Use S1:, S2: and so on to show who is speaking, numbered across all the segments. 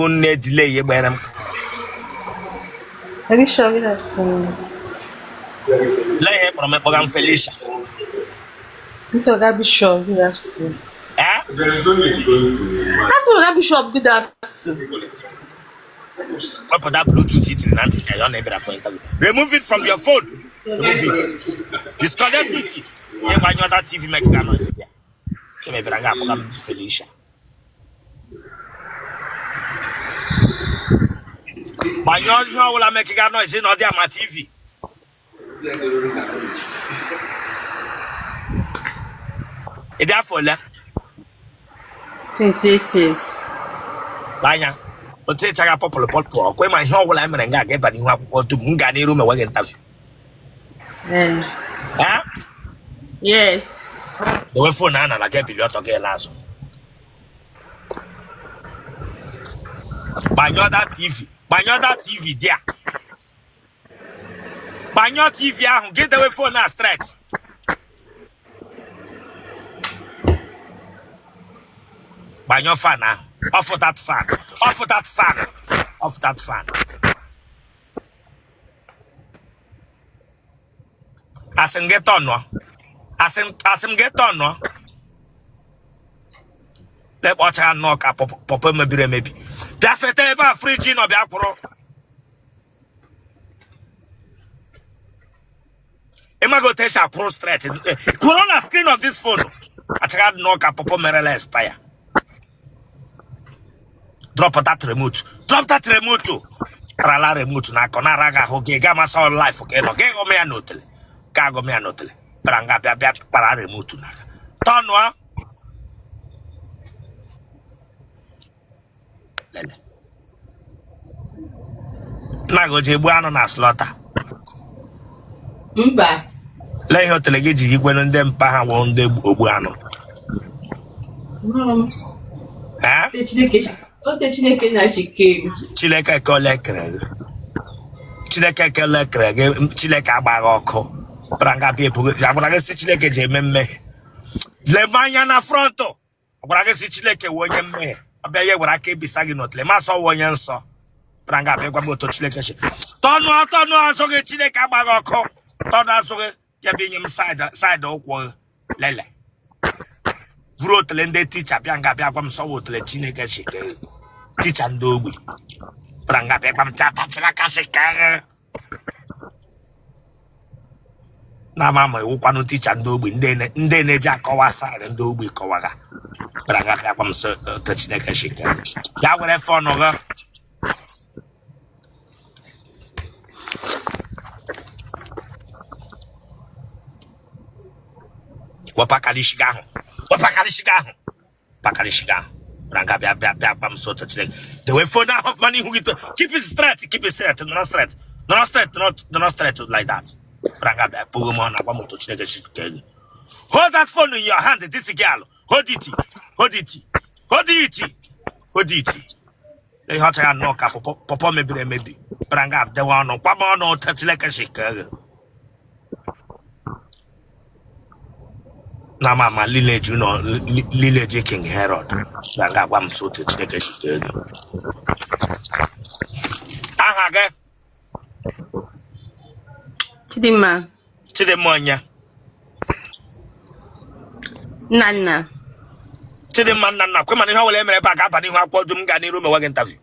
S1: Nne delay ya gbere m.
S2: Felicia, good afternoon.
S1: Lee ihe kpọrọ m kpọga m Felicia.
S2: This Oga Bishop, good afternoon.
S1: Eh?
S2: That's Oga Bishop, good afternoon.
S1: Wepụta Bluetooth i tiri na ntị ka ya ọ na-ebịara for interview. Remove it from your phone. Remove it. Disconnect it. Ị gbanyụọ that TV make ga noise bịa. Chemebịara nga akpọga m Felicia. Gbanyụọ ihe ọbụla make ga noise na ọ dị ama TV. Ị dị afọ ole?
S2: 28 years.
S1: Anya otu ị chaga purple purple ọkwa ma ihe ọbụla e mere nga aga ịba n'ihu akwụkwọ dum m gaa n'iru mewe gị interview.
S2: Eh.
S1: Eh?
S2: Yes.
S1: Dowe phone a n'ala gị ebili ọtọ gị ele azụ. Gbanyụọ that TV. Gbanyụọ that TV dị a. Gbanyụọ TV ahụ gị dewe phone a straight. Gbanyụọ fan ahụ. Off that fan. Off that fan. Off that fan. Asị m gị tọnụọ. Asị m gị tọnụọ. Lekpa ọcha nnọọ ka pọpọ mebiri emebi. Bịa feta ebe a fridge nọ bịa kwụrụ. Ị maghị otu esi akwụrụ straight. Kwụrụ na screen of this phone. Achaga nnọọ ka pọpọ merela expire. Drop that remote. Drop that remote. Rala remote na akọ na-ara gị ahụ gị ga amasị all life ka ị nọ gị gụm ya n'otele ka agụm ya n'otele bịara nga bịa bịa kpara remote n'aka tọnụọ lele nna gị o ji egbu anụ na slaughter?
S2: Mba.
S1: Lee ihe otele gị ji yikwenu ndị mpa ha wụ ndị ogbu anụ. Eh?
S2: Ote Chineke na chike m.
S1: Chineke kele kere gị. Chineke kele kere gị. Chineke agbaghị ọkụ. Bịara nga bịa ebugo. Agwara gị sị Chineke ji eme mmehie. Lebe anya na front. Ọ gwara gị sị Chineke wụ onye mmehie. Ọ bịa ya were aka ebisa gị n'otele. Ma sọ wụ onye nsọ. Bịara nga bịa gwa m otu Chineke si. Tọnụ tọnụ azụ gị Chineke agbaghị ọkụ. Tọnụ azụ gị ya bịa nye m side ụkwụ gị. Lele. Vuru otele ndị teacher bịa nga bịa gwa m sọ wụ otele Chineke si kee. Teacher ndị ogbi. Bịara nga bịa gwa m tata Chineke si kee. Na-ama ma ị wụkwanụ teacher ndị ogbi ndị na-eji akọwa side ndị ogbi kọwaga bịara nga bịa gwa m sị otu Chineke si kee ya were phone gị wepụ aka n'isi gị ahụ wepụ aka n'isi gị ahụ pakarịshiga ahụ bịara nga bịa bịa bịa gwa m sị otu Chineke dewe phone ahụ ọfụma n'ihu gị keep it straight, keep it straight, nọrọ straight, nọrọ straight, nọrọ straight like that. Bịara nga bịa pụghị m ọ na-agwa m otu Chineke si kee gị. Hold that phone in your hand, this girl. Hold it, hold it, hold it, hold it. Ihe ọcha ya nnọọ ka pọpọ mebiri emebi bịara nga dewe ọnụ kwaba ọnụ otu Chineke si kee gị. Na ama ama lineage nọ lineage King Herod bịara nga agwa m sị otu Chineke si kee gị. Aha gị?
S2: Chidimma.
S1: Chidimma onye?
S2: Nna nna.
S1: Chidimma nna nna kwe mana ihe ọbụla e mere ebe a ga-aba n'ihu akwụkwọ dum gaa n'iru mewe gị interview.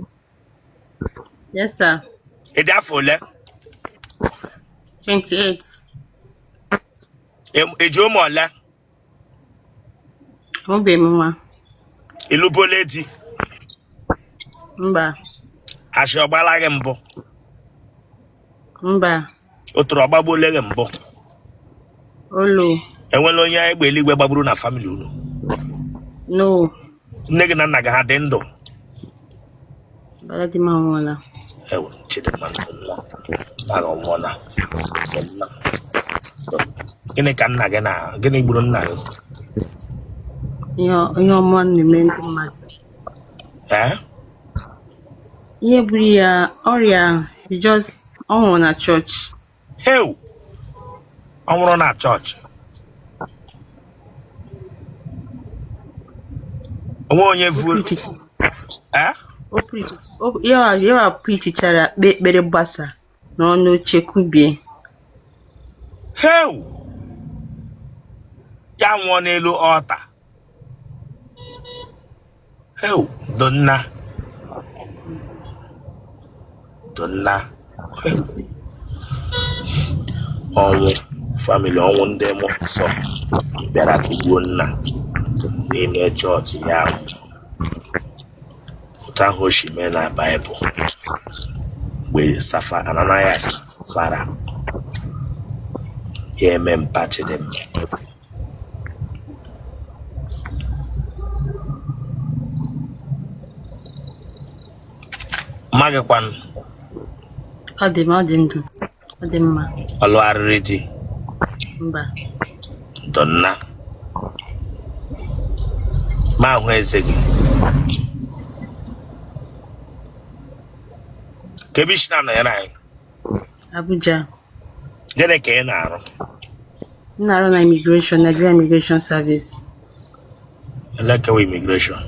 S2: Yes, sir.
S1: Ị dị afọ ole?
S2: 28.
S1: I ji ụmụ ole?
S2: Amụbeghị m nwa.
S1: Ị lụbuola di?
S2: Mba.
S1: Ashị ọ gbala gị mbụ?
S2: Mba.
S1: Otoro ọ gbagbuola gị mbụ?
S2: Olo.
S1: Enwela onye egbe eluigwe gbagburu na family unu?
S2: No.
S1: Nne gị na nna gị ha dị ndụ?
S2: Daddy m anwụọla.
S1: Ewe Chidimma nna nna gị ọnwụọla. Nna. Gịnị ka nna gị na gịnị gburu nna gị?
S2: Ihe ọma na-eme ndị mmadụ.
S1: Ee?
S2: Ihe gburu ya ọrịa he just ọ nwụrụ na chọọchị.
S1: Heu! Ọ nwụrụ na chọọchị. Onwe onye vu
S2: Oke ikuku.
S1: Ee?
S2: O preach- yawa preachichara kpee ekpere gbasa nọ n'oche kubie.
S1: Heu! Ya nwụọ n'elu altar. Heu! Donna. Donna. Ọnwụ family, ọnwụ ndị mmụọ nsọ bịara kugbuo nna n'ime chọọchị ya nwụọ. Otu ahụ o si mee na Baịbụl mgbe Safa Ananias Safara ya eme mpa Chidimma. Mma gị kwanụ?
S2: Ọ dị ọ dị ndụ. Ọ dị mma.
S1: Ọ lụgharịrị di?
S2: Mba.
S1: Donna. Ma ahụ eze gị. Ka ebe i si na-anọnyere anyị?
S2: Abuja.
S1: Gịnị ka ị na-arụ?
S2: M na-arụ na immigration, Nigeria Immigration Service.
S1: Elekewa immigration.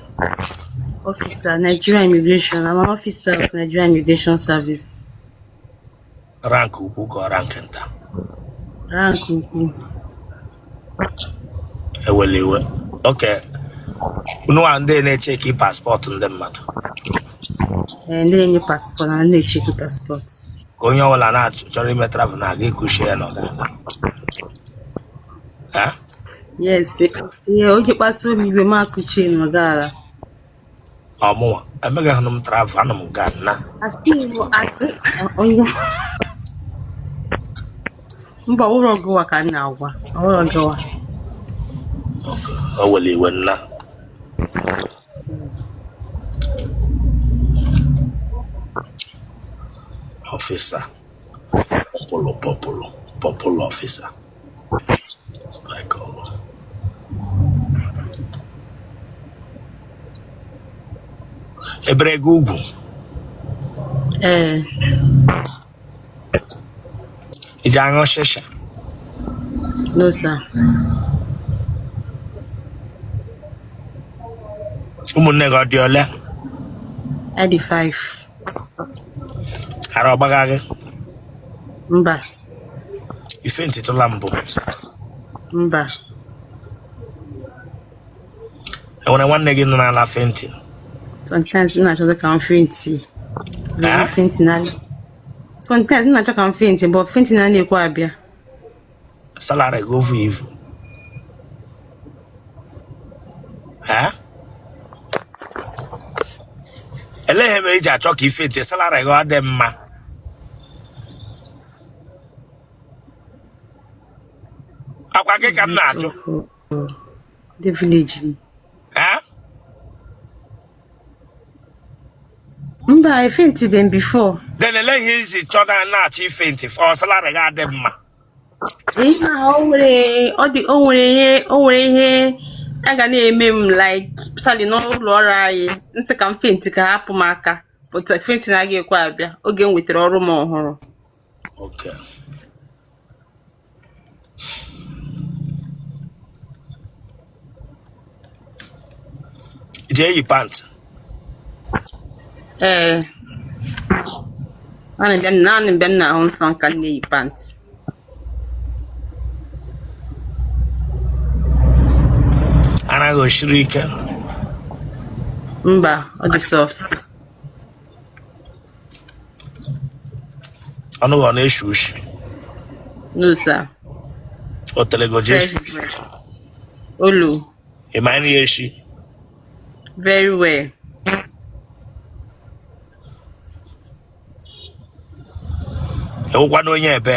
S2: Officer, Nigeria Immigration. I'm an officer of Nigeria Immigration Service.
S1: Rank ukwu ka ọ rank nta?
S2: Rank ukwu.
S1: Ewela iwe. Okay. Unu a ndị na-echeki passport ndị mmadụ.
S2: Ee, ndị na-enye passport na ndị na-echeki passport.
S1: Ka onye ọbụla na-achọrọ ime travel na-aga ekushi ya na ọ ga-ala. Ha?
S2: Yes, ihe oge kpasuo m iwe m akụchie na ọ gaala.
S1: Ọ mụnwa emeghị m travel, anọ m nga na.
S2: Asị m asị onye mba ụlọ gịwa ka m na-agwa ụlọ gịwa.
S1: O were iwe nna. Officer, pọpụlụ pọpụlụ pọpụlụ officer. E bere gị ugwu?
S2: Ee.
S1: I ji aṅụ shisha?
S2: No, sir.
S1: Ụmụnne gị ọ dị ole?
S2: Anyị dị 5.
S1: Ara ọ gbaga gị?
S2: Mba.
S1: I fentitụla mbụ?
S2: Mba.
S1: Enwere nwanne gị nọ n'ala fainting?
S2: Sometimes m na-achọzi ka m fenti. Fenti na sometimes m na-achọ ka m fenti, but fenti na na-ekwe abịa.
S1: Salary gị ovu ivu? Elee ihe mere i ji achọ ka i fenti? Salary gị ọ dị mma? Akwa gị ka m na-ajụ.
S2: Ndị village m. Mba, efentibe m before.
S1: Then elee ihe i ji chọ na na-achọ ifenti? Ọ salary gị adị mma?
S2: Ihe a, o nwere ọ dị o nwere ihe o nwere ihe a ga na-eme m like especially n'ụlọ ọrụ anyị m sị ka m fenti ka hapụ m aka, but fenti na-agaghị ekwe abịa oge m nwetara ọrụ m ọhụrụ.
S1: Okay. Jee yi pant.
S2: Ee, naanị mgbe m na-ahụ nsọ ka m na-eyi pant.
S1: Ara gị o shiri ike?
S2: Mba, ọ dị soft.
S1: Ọnụ gị ọ na-eshi ushi?
S2: No, sir.
S1: Otele gị o ji eshi?
S2: Fresh breath. Olu.
S1: Ị ma nri eshi?
S2: Very well.
S1: Ị wụkwanụ onye ebe?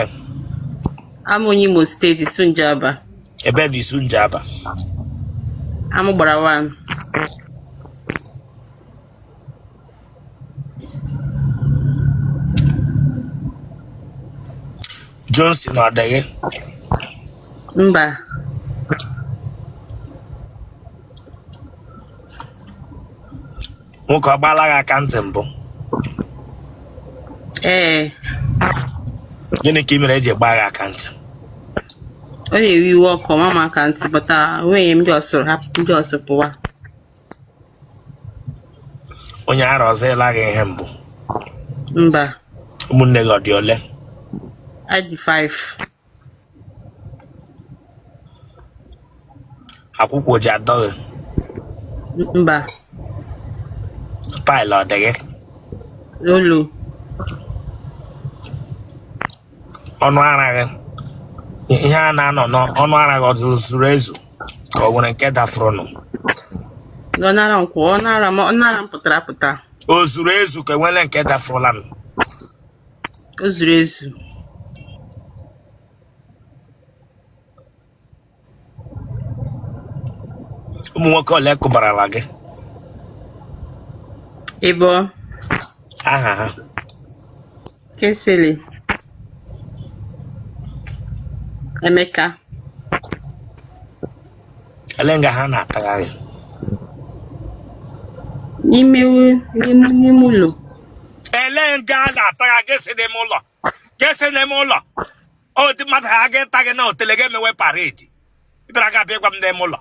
S2: Abụ m onye Imo State, Isunjaba.
S1: Ebe na Isunjaba?
S2: Amụgbara 1.
S1: Johnson ọ dị gị?
S2: Mba.
S1: Nwoke ọ gbaala gị aka ntị mbụ?
S2: Ee.
S1: Gịnị ka ị mere eji gbaa gị aka ntị?
S2: Ọ na-ewe iwe ọkụ, ọ maa m aka ntị, but enweghị m ndị ọsọ hapụ ndị ọsọ pụwa.
S1: Onye ara ọzọ ịla gị ihe mbụ?
S2: Mba.
S1: Ụmụnne gị ọ dị ole?
S2: Anyị dị 5.
S1: Akwụkwọ ji adọ gị?
S2: Mba.
S1: Pile ọ dị gị?
S2: Olu.
S1: Ọnụ ara gị, ihe a na-anọ n'ọnụ ara gị, ọ zuru ezu ka ọ nwere nke dafụrụnụ?
S2: Ọnụ ara nkwụ, ọnụ ara m, ọnụ ara m pụtara apụta.
S1: O zuru ezu ka enwere nke dafụrụlanụ?
S2: O zuru ezu.
S1: Ụmụ nwoke ole kụbarala gị?
S2: Ịbụọ.
S1: Aha ha?
S2: Kingsley. Emeka.
S1: Ele nga ha na-atagharị?
S2: N'ime ụlọ.
S1: Ele nga a na-atagha gị si n'ime ụlọ? Gị si n'ime ụlọ? Ọ dị mmadụ ha ga-eta gị na otele gị emewe parade. Ị bịara ga bịa gwa m n'ime ụlọ.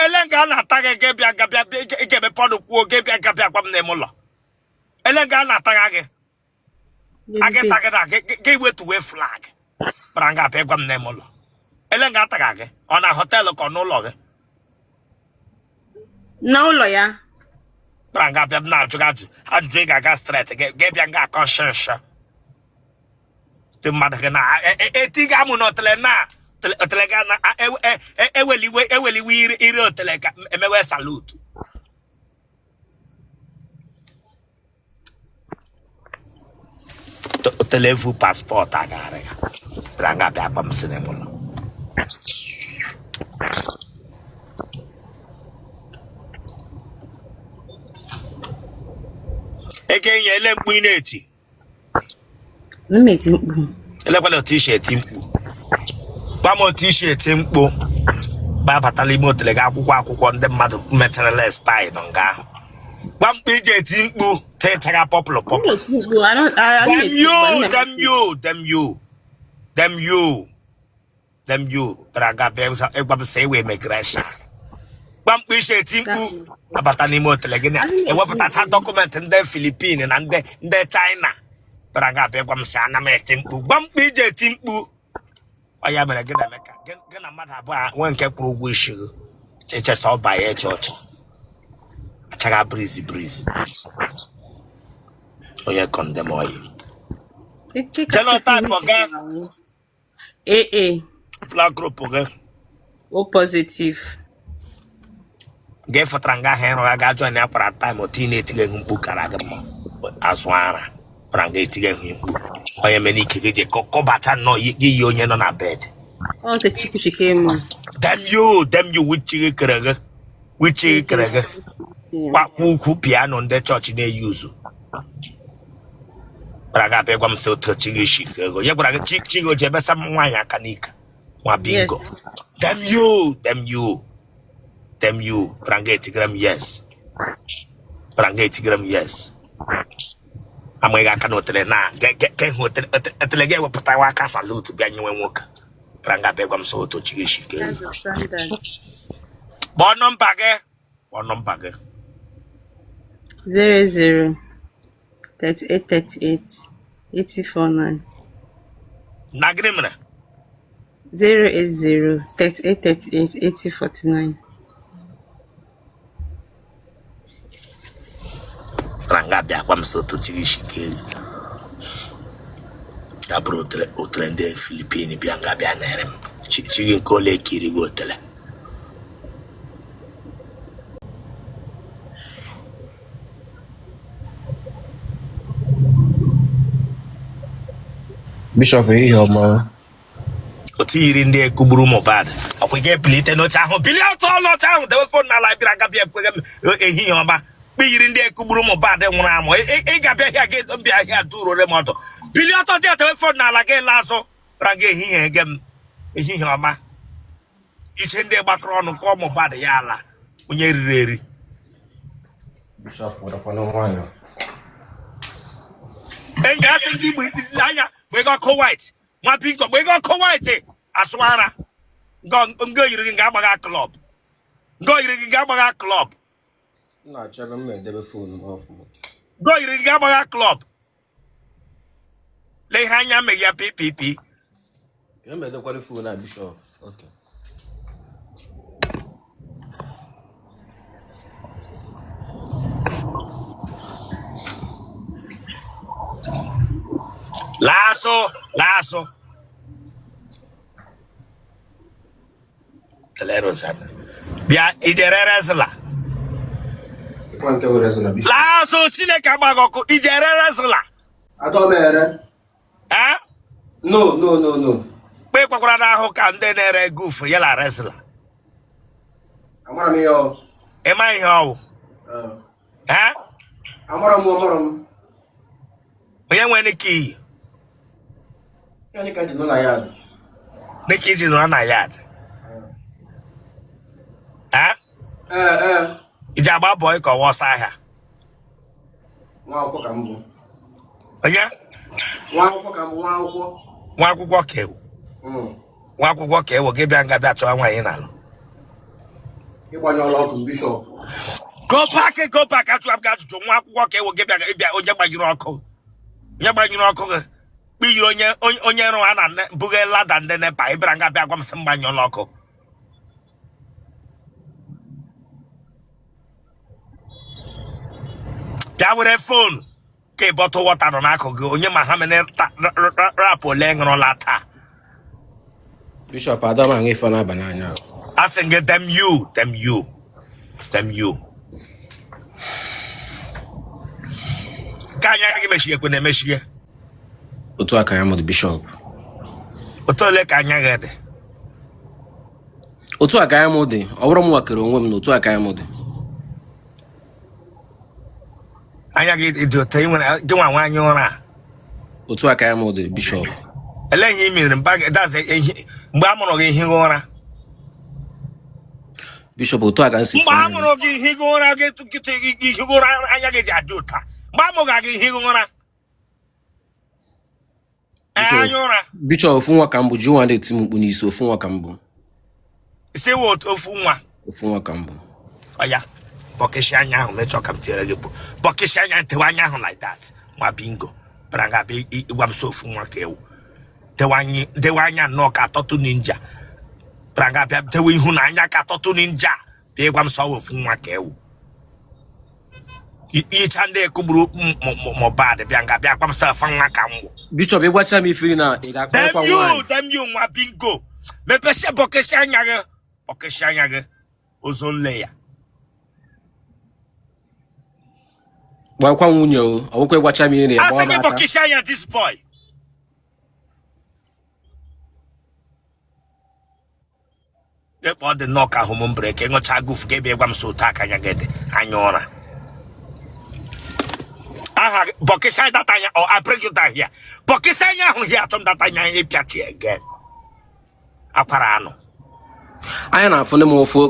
S1: Ele nga a na-ata gị, gị bịa ga bịa ị ga-emepe ọnụ kwuo, gị bịa ga bịa gwa m n'ime ụlọ. Ele nga a na-atagha gị? A ga-eta gị na gị wetuwe flag. Bịara nga bịa gwa m n'ime ụlọ. Ele nga atagha gị? Ọ na hotel ka ọ n'ụlọ gị?
S2: N'ụlọ ya.
S1: Bịara nga bịa m na-ajụ gị ajụjụ ị ga-aga straight gị bịa nga akọ nshịnshị. Ndị mmadụ gị na etiga amụ na otele na otele ga na eweliwe eweliwe ire otele ka emewe salute. Otele vu passport agagharị ya. Bịara nga bịa gwa m sị n'ime ụlọ. Eke enye ele mkpu ị na-eti.
S2: M eti mkpu.
S1: Elekwala otu isi eti mkpu. Gwa m otu isi eti mkpu. Ba abatala ime otele gị akwụkwọ akwụkwọ ndị mmadụ mecharala expire nọ nga ahụ. Gwa mkpu iji eti mkpu techaga purple purple. Damn you, damn you, damn you, damn you, damn you. Bịara ga bịa ịgwa m sị ewe immigration. Gwa mkpu isi eti mkpu abata n'ime otele gị na ewepụtacha document ndị Philippine na ndị China. Bịara ga bịa gwa m sị ana m eti mkpu. Gwa mkpu iji eti mkpu. Ọ ya mere gị na Emeka gị na mmadụ abụọ a nwee nke kwụrụ ụgwọ isi gị chechesa ọ banye eche ọcha achaghị breeze breeze onye condemn oyi. Genotype gị?
S2: AA.
S1: Blood group gị?
S2: O positive.
S1: Gị fụtara nga ahụ ịrụ ga join ya kwara time otu ị na-etighị ehu mkpu kara gị mma azụ ara kwara nga etighị ehu mkpu onye mere ike gị ji kọbata nnọọ gị yi onye nọ na bed.
S2: Ọ nke Chukwu chike mụ.
S1: Damn you, damn you, wichi gị kere gị, wichi gị kere gị kpakpọ ukwu piano ndị chọọchị na-eyi uzu gwara gị abịa gwa m sị otu chi gị shi ego ya gwara gị chi gị o ji ebesa m nwaanyị aka n'ike nwa bingo.
S2: Yes.
S1: Damn you, damn you, damn you. Gwara nga etigara m yes, gwara nga etigara m yes. Amaghị aka na otele na ge hụ otele gị ewepụtawa aka salute bịa nyewe nwoke. Gwara nga abịa gwa m sị otu chi gị shi ego.
S2: That's the standard.
S1: Kpọọ nọmba gị, kpọọ nọmba gị.
S2: 00 38 38 849.
S1: Na gịnị mere?
S2: 080 38 38 8049.
S1: Gwara nga abịa gwa m sị otu chi gị shi ego. Ya bụrụ otele ndị Filipin bịa nga bịa nere m chi gị nke ole ekiri gị otele.
S3: Bishop ehihie ọma.
S1: Otu yiri ndị ekugburu Mohbad ọkwa ị ga-ebilite n'oche ahụ bilie ọtọ n'oche ahụ dewe phone n'ala bịara aga bịa ekweghị m ehihie ọma kpe yiri ndị ekugburu Mohbad nwụrụ anwụ ị ga-abịa ahịa gị bịa ahịa durore m ọdụ bilie ọtọ dị dewe phone n'ala gị laa azụ bịara gị ehihie ege m ehihie ọma iche ndị gbakọrọ ọnụ kọọ Mohbad ya ala onye riri eri.
S3: Bishop werekwanụ nwayọọ.
S1: Enyi asị ndị Igbo anya gbega ọkụ white nwa bingo gbega ọkụ white asụ ara ngo yiri gị ga-agbagha club ngo yiri gị ga-agbagha club.
S3: M na-achọ ebe m na-edebe phone m ọfụma.
S1: Go yiri gị agbagha club. Lee ihe anya meghị ya ppp.
S3: Ka emedekwara phone a, Bishop. Okay.
S1: Laa azụ, laa azụ. Kelee Rosanna. Bịa ijere wrestler.
S3: Ịkwa nke were sị na Bishop.
S1: Laa azụ, Chineke agbaghị ọkụ, ijere wrestler.
S3: Atọ m ere.
S1: Eh?
S3: No, no, no, no.
S1: Kpe kwakwara n'ahụ ka ndị na-ere gufu ya la wrestler.
S3: Amara m ihe ọ.
S1: Ịma ihe ọwụ. Eh?
S3: Amara m, amara m.
S1: Onye nwere ike iyi.
S3: Ya anyị ka ji nọ na yard.
S1: Dịka iji nọrọ na yard. Eh?
S3: Ee, ee.
S1: Iji agba bọị ka ọwa ọsọ ahịa.
S3: Nwa akwụkwọ ka m bụ.
S1: Onye?
S3: Nwa akwụkwọ ka m bụ, nwa akwụkwọ.
S1: Nwa akwụkwọ ka ewu. Nwa akwụkwọ ka ewu gị bịa nga bịa chọwa nwaanyị n'alụ.
S3: Ịgbanyụọla ọkụ, Bishop.
S1: Go back, go back, ajụwa m gị ajụjụ. Nwa akwụkwọ ka ewu gị bịa ịbịa onye gbanyụrụ ọkụ. Onye gbanyụrụ ọkụ gị. Kpiyiri onye onye rụ ha na buga ladder ndị NEPA ị bịara nga bịa gwa m sị m gbanyụọla ọkụ. Bịa were phone ka ị bottle water nọ n'akụkụ gị onye ma ha mene rap ole ṅụrụla taa.
S3: Bishop Adama aṅụ ife na-aba n'anya.
S1: Asị gị damn you, damn you, damn you. Ka anya gị mechie ekwe na-emechie.
S3: Otu a ka ya mụrụ, Bishop.
S1: Otu ole ka anya gị dị?
S3: Otu a ka ya mụ dị. Ọ bụrụ m wakere onwe m na otu a ka ya mụ dị.
S1: Anya gị dị otu ị nwere gị nwa nwaanyị ụra a.
S3: Otu a ka ya mụ dị, Bishop.
S1: Elee ihe i mere mba gị that's ihe mgbe a mụrụ gị ihe ụra?
S3: Bishop, otu a ka m si
S1: Mgbe
S3: fụ
S1: a
S3: anya.
S1: mụrụ gị ihe ụra gị tụkịtị ihe ụra anya gị ji adị ụta. Mgbe a mụrụ gị ihe ụra. Ee,
S3: Bishop,
S1: anya ụra.
S3: Bishop, ofu nwa ka m bụ, ji nwa na-eti m mkpu n'isi, ofu nwa ka m bụ.
S1: Si wụ ofu nwa.
S3: Ofu nwa ka m bụ.
S1: Ọya, bọkịshị anya ahụ mechọ ka m tinyere gị bụ. Bọkịshị anya tewe anya ahụ like that. Nwa bingo. Bara nga abịa ịgwa m sị ofu nwa ka ewu. Dewe anya nnọọ ka turtle ninja. Bara nga abịa dewe ihu na anya ka turtle ninja. Bịa ịgwa m sọ ofu nwa ka ewu. Icha ndị ekugburu Mohbad bịa nga bịa gwa m sọ ofu nwa ka m wụ.
S3: Bishop, ị gwacha m ifiri na ị
S1: Damn
S3: ga-akpọkwa
S1: you,
S3: nwaanyị.
S1: damn you, nwa bingo. Mepesịa bọkịshị anya gị. Bọkịshị anya gị. Ozo nle ya.
S3: Gbakwa nwunye o, ọ bụkwa ịgwacha m ihe na
S1: Asị
S3: ịgbawa m
S1: gị
S3: aka.
S1: bọkịshị anya this boy. Dịkpa ọ dị nnọọ ka ahụ m brek ịṅụcha gufu ka ebe gwa m so otu aka anya gị dị anya ụra. Aha gị bọkịshị that anya or I break you down here. Bọkịshị anya ahụ here achọ m that anya ịpịachi again. Akwara anụ.
S3: Anya na-afụ ndị m ụfụ.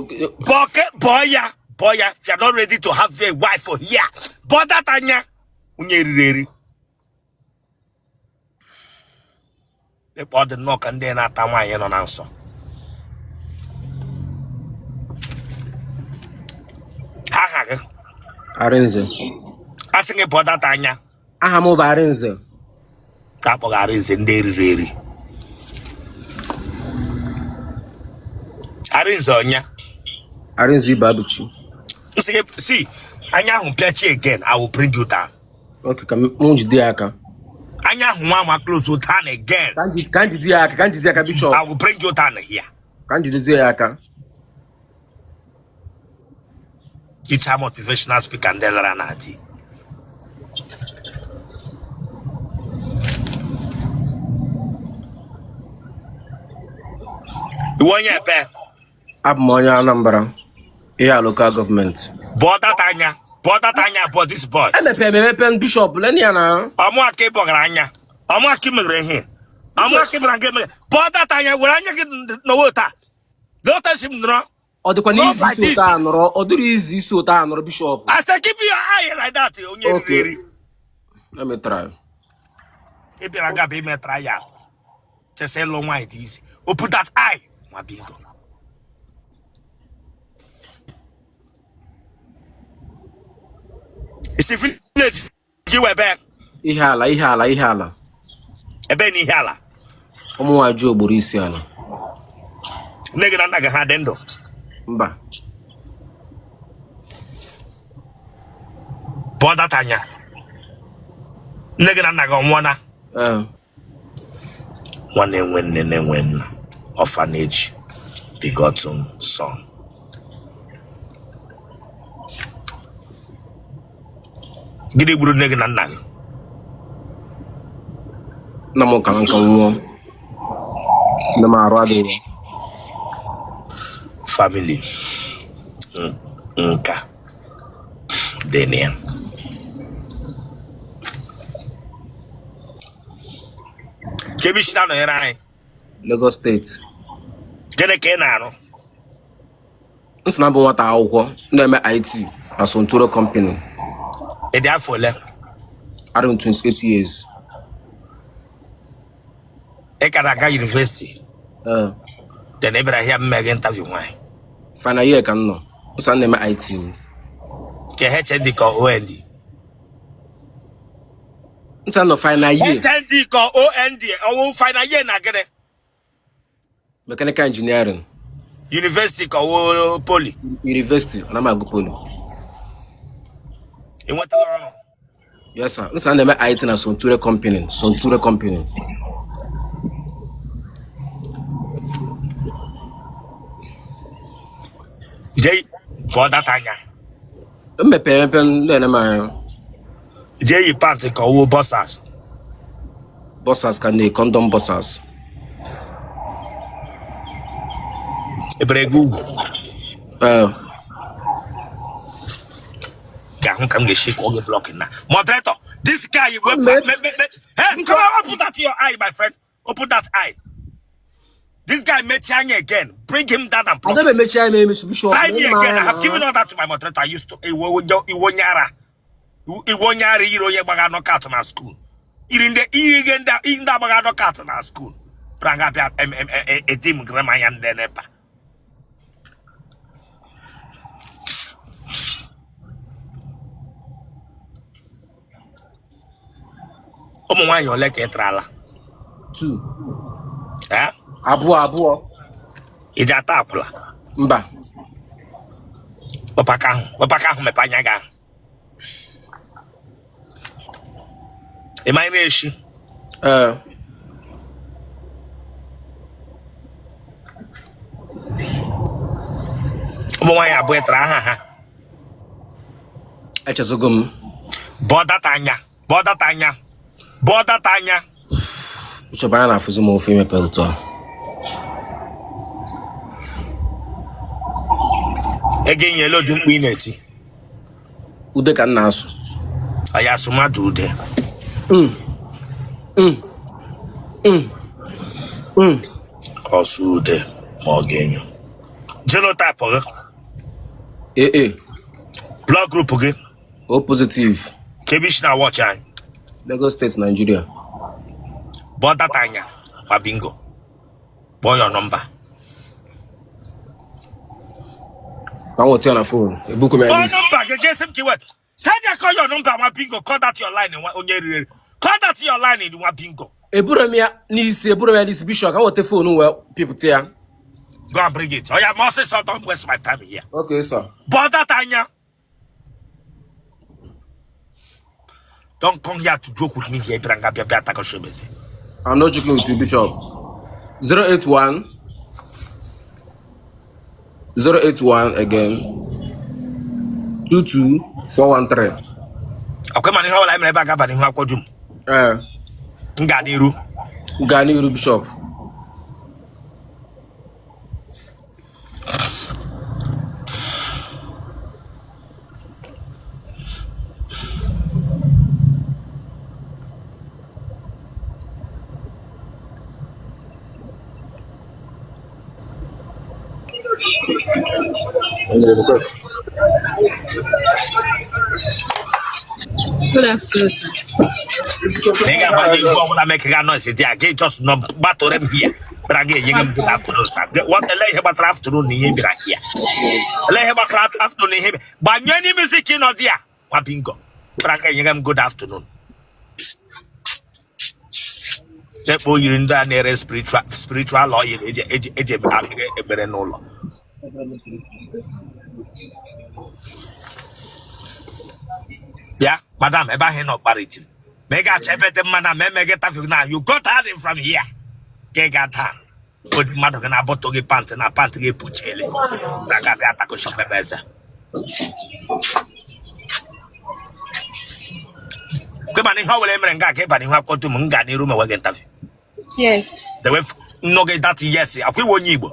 S1: Bọke bọọ ya bọọ ya if you are not ready to have a wife for here. Bọọ that anya onye riri eri. Dịkpa ọ dị nnọọ ka ndị na-ata nwaanyị nọ na nsọ. Aha gị?
S3: Arinze.
S1: Asị gị bọọ that anya.
S3: Aha m bụ Arinze.
S1: Ka akpọghị Arinze ndị eriri eri. Arinze ọnya.
S3: Arinze Ibeabuchi.
S1: Nsị gị si anya ahụ pịachi again, I will bring you down.
S3: Okay, ka m jide ya aka.
S1: Anya ahụ nwa ama close you down again.
S3: Ka m jide ya aka, ka m jide ya aka, Bishop.
S1: I will bring you down here.
S3: Ka m jidezie ya aka.
S1: Icha motivational speaker ndị lara na di. Iwe onye ebe?
S3: Abụ m onye Anambra. Ihe a local government.
S1: Bọọ that anya. Bọọ that anya bọọ this boy.
S3: Emepere m emepe, Bishop, leni ya na.
S1: Ọmụ aka ị bọgara anya. Ọmụ aka ị megere ihe. Ọmụ aka ị bịara nke mere. Bọọ that anya were anya gị nọwa taa. Lota si m nọrọ.
S3: Ọ dịkwa
S1: Not
S3: n'izi
S1: like
S3: isi
S1: this.
S3: ụtọ a nọrọ, ọ dịrị izi isi ụtọ a nọrọ, Bishop.
S1: I said keep your eye like that onye riri
S3: Okay.
S1: eri.
S3: Let me try.
S1: Ị bịara gaba ime trial. Chesa ịlụ nwaanyị dị izi. Open that eye. Nwa bingo. Isi village. Gị webe.
S3: Ihiala, Ihiala, Ihiala.
S1: Ebe na Ihiala?
S3: Ụmụnwaji Ogboro Isiala.
S1: Nne gị na nna gị ha dị ndụ?
S3: Mba.
S1: Pụọ data anya. Nne gị na nna gị ọ nwụọna?
S3: Ee.
S1: Nwa na-enwe nne na-enwe nna, orphanage begotten son. Gịnị gburu nne gị na nna gị?
S3: Nna m kara nka nwụọ, nne m arụ adịghị ya.
S1: Family nka dị na ya. Ka ebe i si na-anọnyere anyị?
S3: Lagos State.
S1: Gịnị ka ị na-arụ?
S3: M sị na m bụ nwata akwụkwọ na-eme IT na Sonturo Company.
S1: Ị dị afọ ole?
S3: Adị m 28 years.
S1: Ị ka na-aga university?
S3: Ee.
S1: Then ị bịara here m mee gị interview nwaanyị?
S3: Final year ka m nọ. M sị na m na-eme IT.
S1: Nke HND ka OND?
S3: M sị na m nọ final year.
S1: HND ka OND? Ọ wụ final year na gịnị?
S3: Mechanical engineering.
S1: University ka ọ wụ poly?
S3: University, ana m agụ poly.
S1: Ị nwetala ọrụ?
S3: Yes sir. M sị na m na-eme IT na Sonture Company. Sonture Company.
S1: Jee pụọ data anya.
S3: M mepere emepe na-ene m anya.
S1: Jee yi pant ka ọ wụ boxers?
S3: Boxers ka na condom boxers.
S1: E bere gị ugwu?
S3: Ee.
S1: Ga-ahụ ka m ga-esi kụọ gị block na moderator. This guy wepụ. Hey, come on, open that your eye, my friend. Open that eye. This guy mechie anya again. Bring him down and block.
S3: Aga m emechi anya emechi, Bishop.
S1: Try me again. I have given all that to my moderator. I used to iwe onye ara. Iwe onye ara yiri onye gbaga knockout na school. Iri ndị iri ndị agbaga knockout na school. Bịara nga bịa eti m gịrị m anya ndị NEPA. Ụmụ nwaanyị ole ka ị tarala?
S3: Two.
S1: Eh?
S3: Abụọ, abụọ.
S1: Ị ji ata akwụla?
S3: Mba.
S1: Wepụ aka ahụ, wepụ aka ahụ, mepe anya gị ahụ. Ị ma nri eshi?
S3: Ee.
S1: Ụmụ nwaanyị abụọ ị tara, aha ha?
S3: Echezogo m.
S1: Bọọ data anya, bọọ data anya, bọọ data anya.
S3: Bishop, anya na-afụzi m ụfụ imepe ụtọ.
S1: Ego enyela oji mkpu ị na-eti?
S3: Ude ka m na-asụ.
S1: Ọya, asụ mmadụ ude. Ọsụ ude ma ọ ga-enyo. Genotype gị?
S3: AA.
S1: Blood group gị?
S3: O positive.
S1: Ka ebe i si na-watch anyị?
S3: Lagos State, Nigeria.
S1: Bọọ data anya ma bingo. Kpọọ your number.
S3: Ka m nweta ya na phone. Ebukwe m ya
S1: Kpọọ
S3: n'isi.
S1: number gị, jesi m ka iwe send ya. Call your number, nwa bingo. Call that your line, nwa onye riri. Call that your line, nwa bingo.
S3: Eburu m ya n'isi, eburu m ya n'isi, Bishop. Ka m nweta phone wee pịpụta ya.
S1: Go and bring it. Oya, ma ọsịsọ, don't waste my time here.
S3: Okay, sir.
S1: Bọọ data anya. Don't come here to joke with me here. Bịara nga bịa bịa takọsị emezi.
S3: I'm not joking with you, Bishop. 081 081 again 22 413.
S1: Ọkwa mana ihe ọbụla anyị mere ebe a ga-aba n'ihu akwụkwọ dum.
S3: Ee.
S1: M gaa n'iru?
S3: Gaa n'iru, Bishop.
S2: Good afternoon, sir.
S1: Na ị ga-agbanye igwe ọbụla make ga noise dị a gị just nọ gbatụrụ m here. Bịara gị enye m good afternoon, sir. What, ele ihe gbasara afternoon na ihe bịara here? Ele ihe gbasara afternoon na ihe? Gbanye n'ime music nọ dị ya, nwa bingo. Bịara ka enyega m good afternoon. Ekpo yiri ndị a na-ere spiritual oil eji ekpere n'ụlọ. Bịa, madam, ebe ahụ ị nọ kpara itiri. Ma ị ga-achọ ebe dị mma na ma eme gị interview na you got out from here. Ka ị ga-ada. Odi mmadụ gị na-abọtụ gị pant na pant gị epuchiele. Na ga-abịa atakụchikwa eze. Kwe mana ihe ọ bụla emere nga ka ịba n'ihu akwụkwọ dum m ga n'iru ma gị interview.
S4: Yes.
S1: The way nnọ gị that yes, akwa iwe onye Igbo.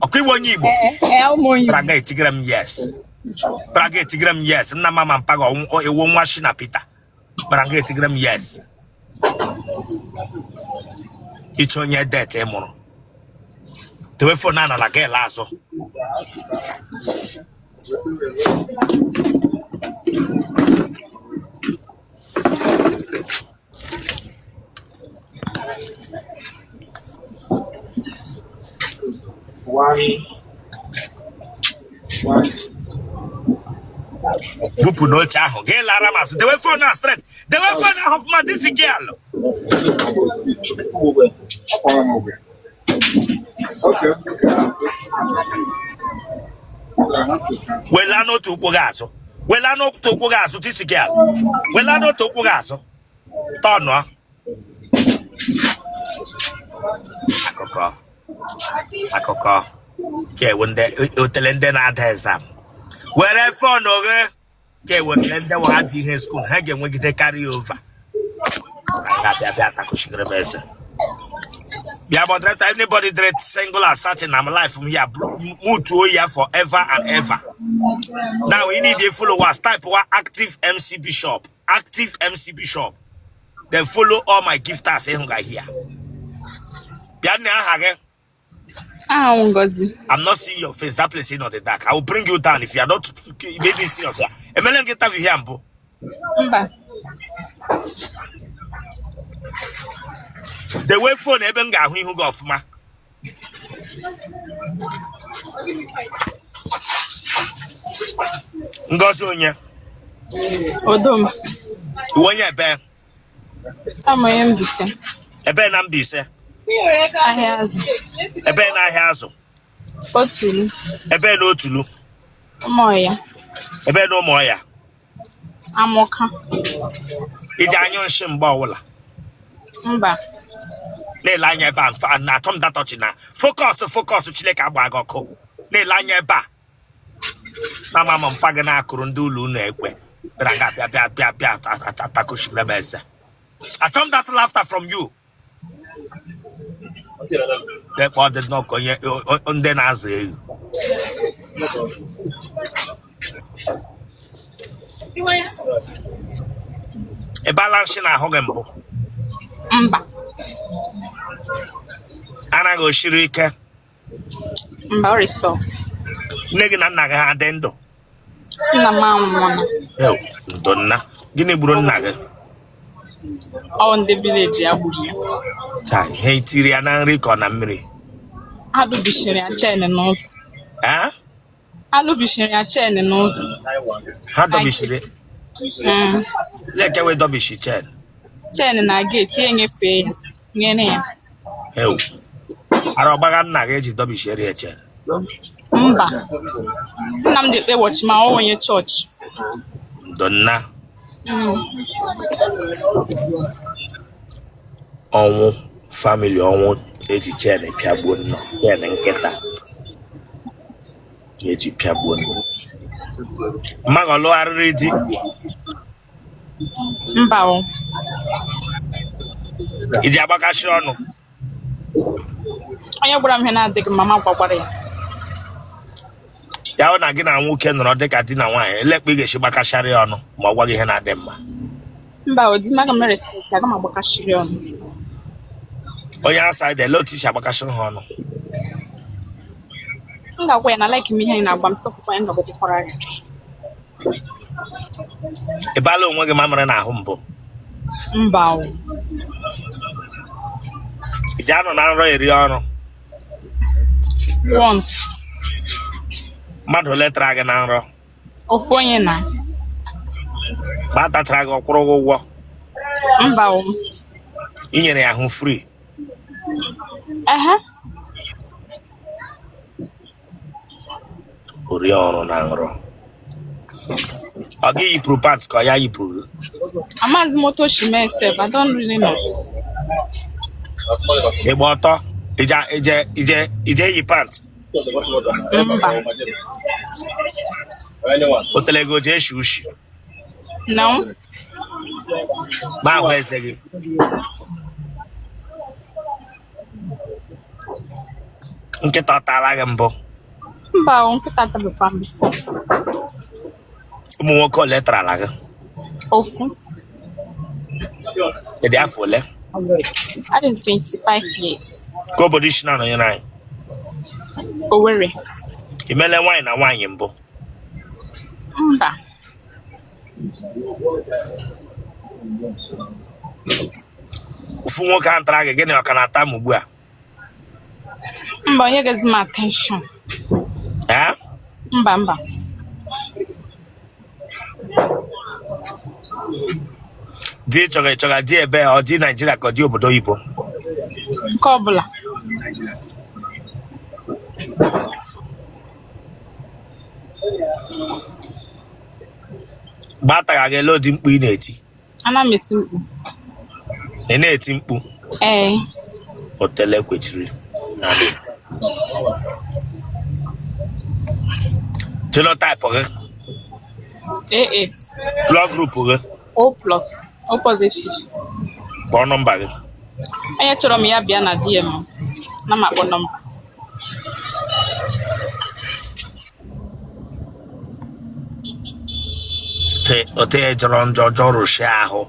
S1: Ọkwa iwe onye Igbo.
S4: Ee, ụmụ onye
S1: Bịara nga etigere m yes. Bịara nga etigere m yes. Nna mama mpaga ewu nwa shi na Peter. Bịara nga etigere m yes. Iche onye det ị mụrụ. Dewe phone a nala gị azụ. Bupụ n'oche ahụ gị lara m azụ. Dewe phone a straight. Dewe phone ahụ ọfụma this girl. Wela n'otu ụkwụ gị azụ. Wela n'otu ụkwụ gị azụ this girl. Wela n'otu ụkwụ gị azụ. Tọnụọ. Akụkọ. Akụkọ. Ka ewu ndị otele ndị na-ada exam. Were phone gị ka ewetele ndị nwa ha dị ihe school ha ga-enwegide carry over. Bịa bịa takụchigere m eze. Bịa moderator, anybody that single and searching I'm life from here, mutuo ya forever and ever. Now you need a followers. Type one active MC Bishop. Active MC Bishop. Then follow all my gifters ịhụ ga here. Bịa nne aha gị.
S4: Aha m Ngozi.
S1: I'm not seeing your face. That place is not the dark. I will bring you down if you are not maybe serious. Emele m gị interview here mbụ.
S4: Mba.
S1: Dewe phone ebe m ga-ahụ ihu gị ọfụma. Ngozi onye?
S4: Odom.
S1: Iwe onye ebe?
S4: Ama onye Mbaise.
S1: Ebe na Mbaise?
S4: Ahịa azụ.
S1: Ebe na ahịa azụ?
S4: Otulu.
S1: Ebe na Otulu?
S4: Ụmụọya.
S1: Ebe na Ụmụọya?
S4: Amụka.
S1: Iji anyụ nshi mgbe ọbụla?
S4: Mba.
S1: Na-ele anya ebe a na-atọ m datọchi na focus focus Chineke agba gị ọkụ. Na-ele anya ebe a. Na ama m mpa gị na-akụrụ ndị ụlọ unu ekwe. Bịara nga bịa bịa bịa bịa atakochiri m eze. Achọ m that laughter from you. Dekpa ọ dị nnọọ ka onye ndị na-azụ ewu. Ị bala nshị na ahụ gị mbụ?
S4: Mba.
S1: Anaghị osiri ike?
S4: Mba, ọ soft.
S1: Nne gị na nna gị ha dị ndụ?
S4: Nna m anwụọla.
S1: Ndo nna. Gịnị gburu nna gị?
S4: Ọ ndị village ya gburu ya.
S1: Chai, ihe itiri ya na nri ka ọ na mmiri?
S4: Alụbishiri ya chen n'ụzọ. Alụbishiri ya chen n'ụzọ.
S1: Ha dọbishiri? Leke wee dọbishi chen?
S4: Chen na gate, ya enyefee ya. Nyere ya.
S1: Ew. Ara ọgbagha nna gị eji dọbishiere ya chen?
S4: Mba. Nna m dị ekpe watchman, ọ onye chọọchị.
S1: Ndo nna. Ọnwụ family ọnwụ eji chen pịagbuo nna, chen nkịta eji pịagbuo nna. Mma gị ọ lụgharịrị di?
S4: Mba o.
S1: Iji agbakashi ọnụ?
S4: Onye gwara m ihe na-adịghị mma, ma gwakwara ya.
S1: Ya hụ na gị na nwoke nọrọ dịka di na nwaanyị, elekpa ị ga-esi gbakasharị ya ọnụ ma ọ gwa gị ihe na-adị mma?
S4: Mba o, di m aga m respect, aga m agbakashiri ọnụ.
S1: Onye outside, ele otu isi agbakashiri ha ọnụ?
S4: M ga-agwa ya na like m ihe anyị na-agba m, stọpụkwa ya, m ga-agbakwara ya.
S1: Ị baala onwe gị mamịrị n'ahụ mbụ?
S4: Mba o.
S1: Ị ji anọ na nrọ eri ọrụ?
S4: Once.
S1: Mmadụ ole tara gị na nrọ?
S4: Ofu onye na.
S1: Mgbe a tachara gị, ọ kwụrụ gị ụgwọ?
S4: Mba o.
S1: I nyere ya ahụ free?
S4: Ehe.
S1: Ori ọrụ na nrọ, ọ gị yipụrụ pant ka ọ ya yipụrụ gị?
S4: Amaghịzi m otu o si mee sef. I don't really know.
S1: Ị gba ọtọ ije ije ije ije yi pant?
S4: Mba.
S1: Otele gị o ji eshi ushi?
S4: No.
S1: Ma ahụ eze gị. Nkịta ọ taala gị mbụ?
S4: Mba o, nkịta atabekwa m before.
S1: Ụmụ nwoke ole tarala gị?
S4: Ofu.
S1: Ị dị afọ ole?
S4: Adị m 25 years.
S1: Ka obodo i si na-anọnyere anyị?
S4: Owerri.
S1: I mele nwaanyị na nwaanyị mbụ?
S4: Mba.
S1: Ofu nwoke ahụ tara gị, gịnị ọ ka na-ata m ugbu a?
S4: Mba, o nyeghịzi m attention.
S1: Ee?
S4: Mba, mba.
S1: Di ị chọga, ị chọga di ebe ọ di Naijiria ka ọ di obodo oyibo?
S4: Nke ọbụla.
S1: Mgbe a tara gị, ele ụdị mkpu ị na-eti?
S4: Ana m eti mkpu.
S1: Ị na-eti mkpu?
S4: Ee.
S1: Otele kwechiri. Genotype gị?
S4: AA.
S1: Blood group gị?
S4: O plus. O positive.
S1: Kpọọ nọmba gị.
S4: Onye chọrọ m ya bịa na DM m. Na m akpọ nọmba.
S1: Ote jọrọ njọ jọrụshie ahụ.